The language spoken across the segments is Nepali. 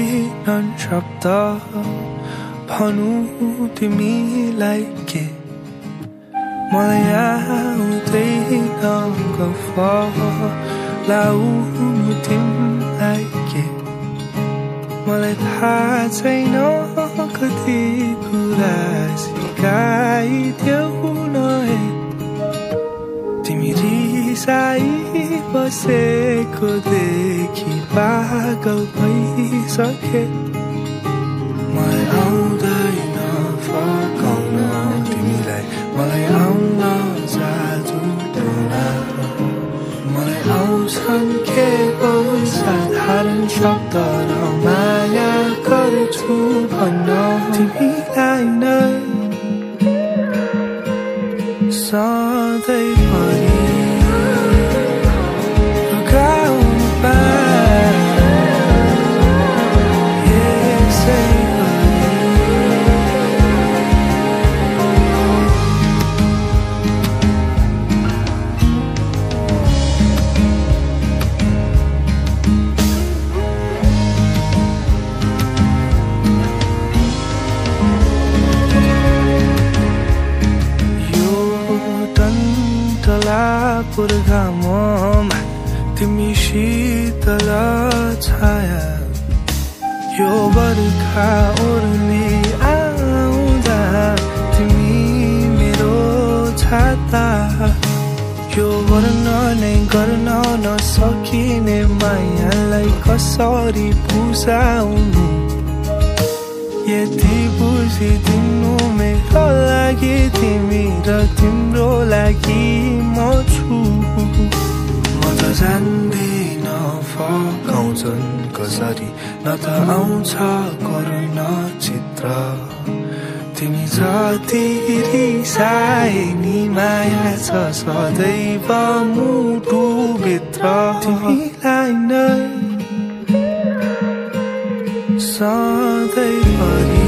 सकिनन् शब्द भनु तिमीलाई के मलाई आउँदैन गफ लाउनु तिमीलाई के मलाई थाहा छैन कति कुरा सिकाइदेऊ न तिमी रिसाई बसेको देखि पागल भइसके मलाई आउँदैन फकाउन तिमीलाई मलाई आउन जादु टोना मलाई आउँछन् केवल साधारण शब्द र माया गर्छु भन्न तिमीलाई नै सधैँभरि पुर्खाममा तिमी शीतल छाया यो बर्खा ओर्ली आउँदा तिमी मेरो छाता यो वर्णनै गर्न नसकिने मायालाई कसरी बुझाउनु यति बुझिदिनु मेरो लागि तिमी र तिम्रो लागि म छु म त जान्दिन फकाउँछन् कसरी न त आउँछ करुण चित्र तिमी जति रिसाए नि माया छ सदैव मुटुभित्र तिमीलाई नै सधैँभरि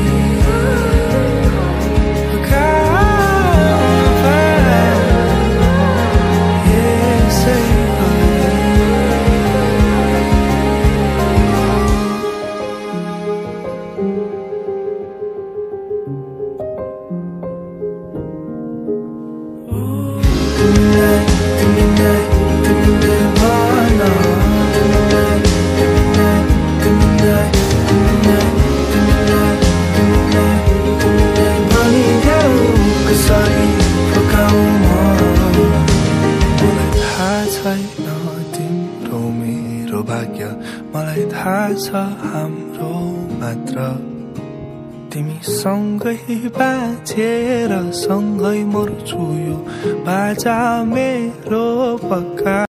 तिम्रो मेरो भाग्य मलाई थाहा छ हाम्रो मात्र तिमी सँगै बाँचेर सँगै मर्छु यो बाजा मेरो पक्का